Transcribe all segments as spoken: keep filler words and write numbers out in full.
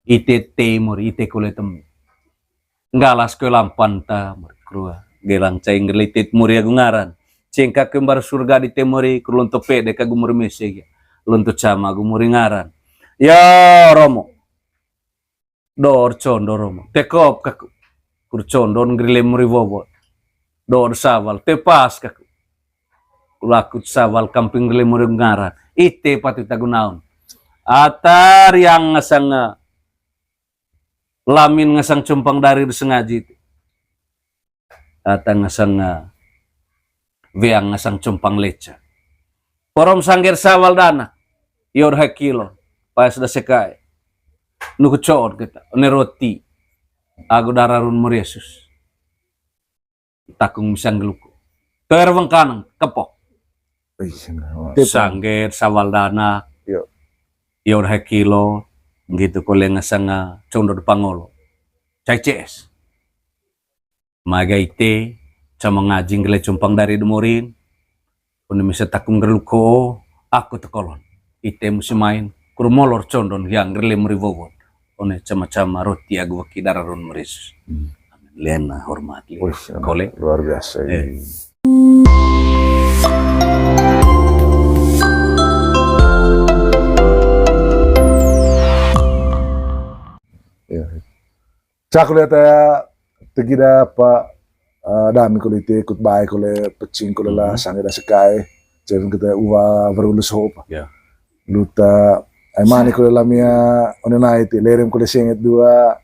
Ite tei mori, ite kole temi. Nggalas kue lampan ta mori, krua. Gelang cai ngerlitit mori agu ngaran. Cengka kue mbar surga dite mori, kurlonto pede kagu mori mese gia. Lonto cama agu mori ngaran. Ya, romo. Dor condo romo. Tekop kaku. Kur condo nggerilem mori wowot. Dor sawal. Tepas kaku. Kulakut sawal kamping nggerilem mori ngaran. Ite pati tagu naun. Ata riang ngasang, eh, lamin ngasang compang dari sengaji. Ata ngasang, eh, weang ngasang compang leca. Porom sangger sawal dana. Yor hakilo. Pas da sekai. Nuku coot kita. One roti. Agu dararun mori Yesus. Takung misang geluku. Ter wengkanang. Kepok. Ih, sangger. Sangger sawal dana. Yo. Yor hakilo. Gitu kole ngasang, eh, condo de pangolo. Cai C S. Maga ite, cama ngaji nggele compang dari de morin. One misa takum ngerluko, aku tekolon. Ite musi main, kur molor condon yang nggele mori wowot. One cama-cama roti agu waki dararun mori Yesus. Hmm. Amin. Lena hormat li. Wis, kole. Luar biasa. Eh. Ya. Caku lihat ya, tegi da apa, eh, dami kole ite, kut bae kole, pecing kole lah, sangge da sekai, cewek kita uwa berulus hopa. Ya. Luta, ai mani kole lamia, one nai ti, lerem kole senget dua,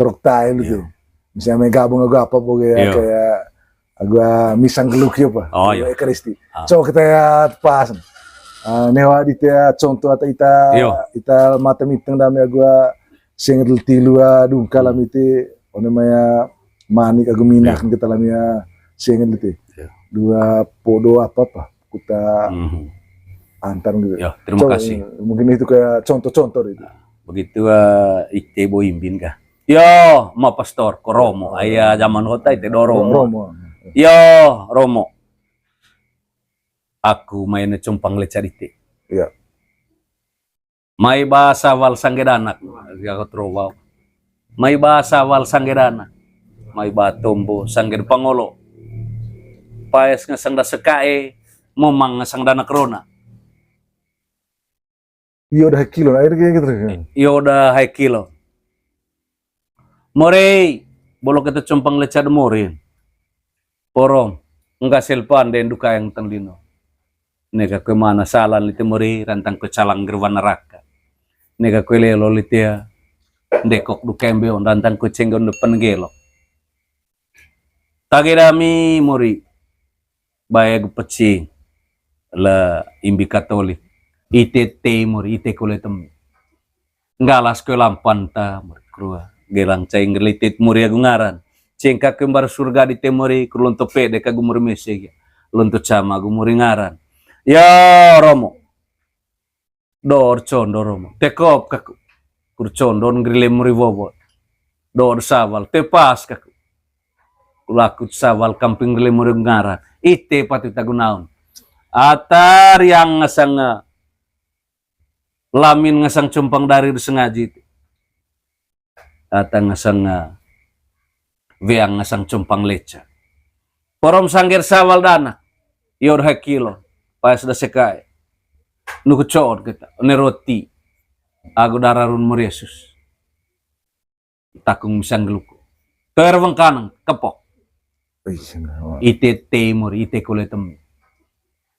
truk tai lutu. Ya. Misalnya main gabung agu apa boge ya, kayak agu, ah, misang geluki apa. Oh, iya. Ekaristi. Ah. Coba kita ya pas. Ah, newa di tia contoh atau ita, ita mata miteng dami agu, ah, sengel tilu, ah, dungka lam ite, one maya manik agu minak kita lamia sengel ite. Iya. Dua podo apa-apa, kuta antar gitu. Ya, terima kasih. Mungkin itu kayak contoh-contoh itu. Begitu, eh, ite bo imbin kah? Yo, ma pastor, ko romo. Aya zaman kota ite do romo. Romo. Yo, romo. Aku main compang leca dite. Iya. Mai ba sawal sangge danak, ya, ko trowau. Mai ba sawal sangge danak. Mai ba tombo sangge pangolo. Paes ngasang da sekae, momang ngasang danak rona. Iyo da hai kilo, akhirnya kayak gitu. Iyo da hai kilo. Morei, bolo kita compang leca de morin. Porom, engka selpan den duka yang tenlino. Neka kue mana salan lite mori, rantang kue calang gerwan neraka. Neka kue lelo lite ya, dekok duka yang beon, rantang kue cenggon depan gelok. Tage dami mori, bae gu pecing, le imbi Katolik. Ite tei mori, ite kole temi. Nggalas kue lampan ta mori krua. Gelang cai ngerlitit mori agu ngaran. Cengka kue mbar surga dite mori, kur lonto pede kagu mori mese gia. Lonto cama agu mori ngaran. Ya, romo. Dor condo romo. Tekop kaku. Kur condo nggerilem mori wowot. Dor sawal. Tepas kaku. Kulakut sawal kamping nggerilem mori ngaran. Ite pati tagu naun. Ata riang ngasang, eh, lamin ngasang compang dari de sengaji. Ata ngasang, eh, weang ngasang compang leca. Porom sangger sawal dana. Yor hakilo. Pas da sekai. Nuku coot kita. One roti. Agu dararun mori Yesus. Takung misang geluku. Ter wengkanang, kepok. Ih, sangger. Ite tei mori, ite kole temi.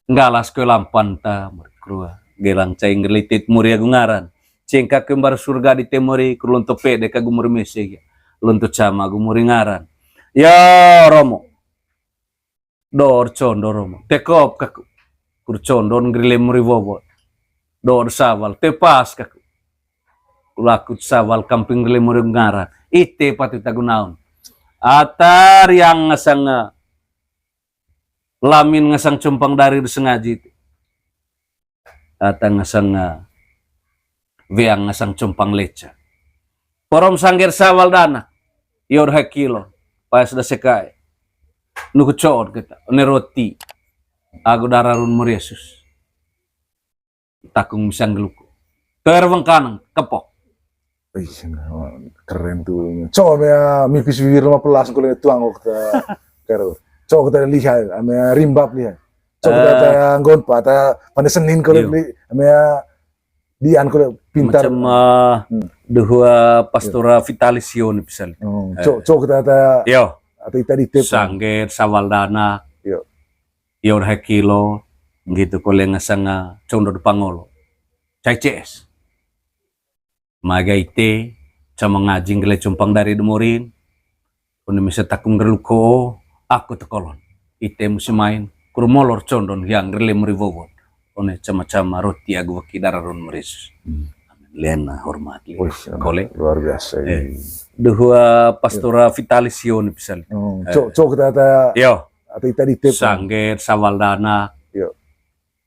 Nggalas kue lampan ta mori krua. Gelang cai ngerlitit mori agu ngaran. Cengka kue mbar surga dite mori, kur lonto pede kagu mori mese gia. Lonto cama agu mori ngaran. Ya, romo. Dor condo romo. Tekop kaku. Kur condo nggerilem mori wowot. Dor sawal. Tepas kaku. Kulakut sawal kamping nggerilem mori ngaran. Ite pati tagu naun. Ata riang ngasang, eh, lamin ngasang compang dari de sengaji. Ata ngasang, eh, weang ngasang compang leca. Porom sangger sawal dana. Yor hakilo. Pas da sekai. Nuku coot kita. One roti. Agu dararun mori Yesus. Takung misang geluku. Ter wengkanang. Kepok. Ih, keren tuh. Coba ya, mipis wiwir lima belas kole tuang waktu. Kero. Coba kita lihat, ame rimbab lihat. Coba kita, eh, nggon pa, ta, pada Senin kole beli, ame dian kole pintar. Macam, eh, hmm, duhua pastora Vitalisio ni pisal. Oh, eh, co-, coba kita, ta, yo, atau ita di tep. Sangger, sawal dana. Yo. Yo, hai kilo, gitu kole ngasanga condo de pangolo. Cai C S. Maga ite, cama ngajing gele cumpang dari demorin. Kone misa takung gerluko, aku tekolon. Ite musi main, kurmolor condon hiang gele meri wowon. Kone cama-cama roti agu waki dararon merisus. Hmm. Lena hormat. Wih, kole. Luar biasa, eh, ini. Duhua pastora Vitalisio ni pisal. Oh, eh, co-, co kita, ta, yo, atau ita di tep. Sangger, sawal dana. Yo.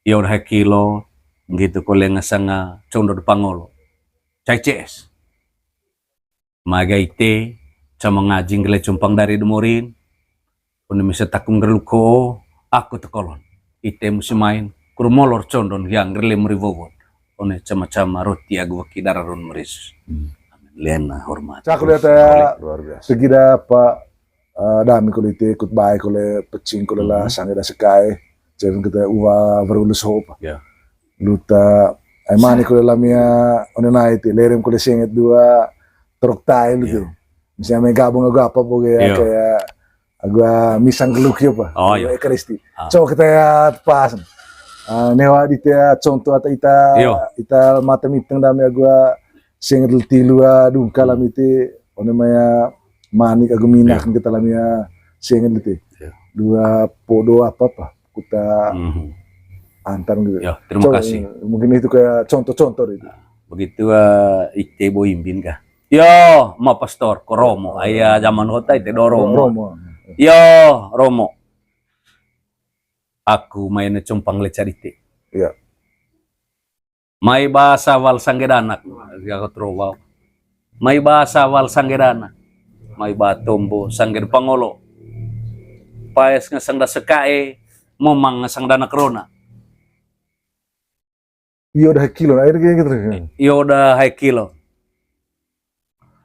Yo, hai kilo, gitu kole ngasanga condo de pangolo. Cai C S. Maga ite, cama ngajing gele cumpang dari demorin. Kone misa takung gerluko, aku tekolon. Ite musi main, kurmolor condon hiang gele meri wowon. Kone cama-cama roti agu waki dararon merisus. Hmm. Lena hormat. Cak lihat ya, luar biasa. Segida apa, eh, dami kole ite, kut bae kole, pecing kole lah, hmm, sangge da sekai. Cewek kita uwa berulus hopa. Ya. Luta, ai mani kole lamia, one nai ti, lerem kole senget dua, truk tai lu tu. Iya. Misalnya main gabung agu apa boge ya, iya, kayak agu, ah, misang geluk ya apa? Oh, iya. Ekaristi. Ah. Coba kita ya pas. Ah, newa di tia contoh atau ita, iya, ita mata miteng dami agu, ah, senget tilu, ah, dungka lam iti, one maya manik agu minak kita lamia senget iti. Iya. Dua podo apa apa. Kuta antar gitu. Ya, terima kasih. Mungkin itu kayak contoh-contoh itu. Nah, begitu, eh, ite bo imbin kah? Yo, ma pastor, ko romo. Aya zaman hota ite do romo. Romo. Yo, romo. Aku main cumpang leca dite. Iya. Mai ba sawal sangge danak, ya, ko trowau. Mai ba sawal sangge danak. Mai ba tombo sangge pangolo. Paes ngasang da sekae, momang ngasang danak rona. Iyo da hai kilo, akhirnya kayak gitu. Iyo da hai kilo.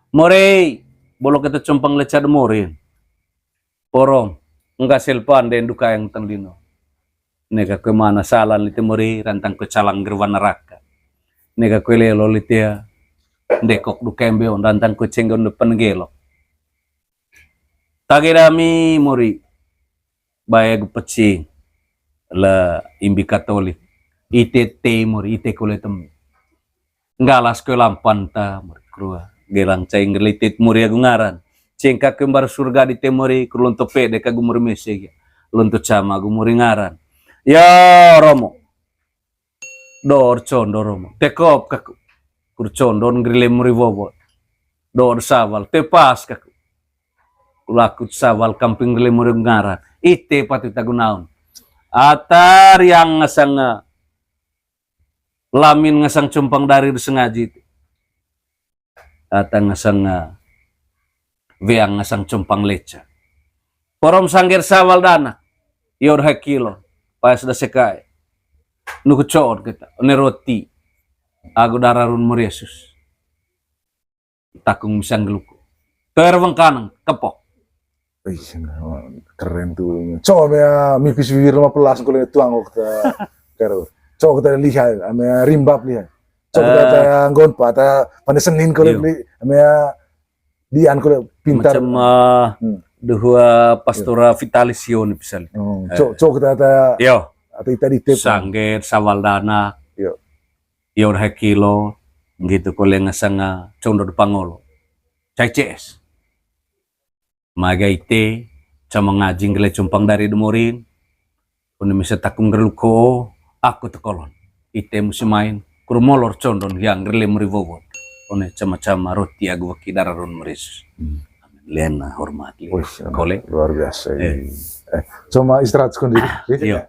Morei, bolo kita cumpang leca de morin. Porom, engka selpan den duka yang tendino. Neka kue mana salan lite mori, rantang kue calang gerwan neraka. Neka kue lelo lite ya, ndekok duka yang beon, rantang kue cenggon depan gelok. Tage dami mori, baya gu pecing, la imbi Katolik. Ite te mori, ite kule temu. Nggalas kue lampan ta, mori krua. Gelang caing gelitit mori agu ngaran. Cengka kue mbar surga dite mori, kru lonto pede kagu mori mese gia. Lonto cama agu mori ngaran. Ya, romo. Dor condo romo. Tekop kaku. Kur condo nggerile mori wowo. Dor sawal. Tepas kaku. Lakut sawal kamping nggerile mori ngaran. Ite pati tagu naon. Ata riang ngasang, eh, lamin ngasang cumpang dari de sengaji. Ata ngasang, eh, weang ngasang cumpang leca. Porom sangger sawal dana. Yor hai kilo. Pas da sekai. Nuku coot kita. One roti. Agu dararun mori Yesus. Takung misang geluku. Ter wengkanang, kepok. Ih, keren tuh. Coba ya, mipis wiwir lima belas kole tuang waktu. Kero. Coba kita lihat, ame rimbab lihat. Coba kita, eh, nggon pa, ta pada Senin kole beli, ame dian kole pintar. Macam, eh, duhua pastora Vitalisio ni pisal. Oh, eh, coba kita, ta, yo, atau ita di tep. Sangget, sawal dana. Yo. Yo, hai kilo, gitu kole ngasanga condo de pangolo. Cai C S. Maga ite, cama ngajing gele cumpang dari de morin. Kone misa takung gerluko, aku tekolon. Ite musi main, kurmolor condon hiang gele mori wowon. Kone cama-cama roti agu waki dararun merisus. Hmm. Lena hormat. Wih, kole. Luar biasa ini. Eh. Eh, cuma istirahat sekundit. Iyo.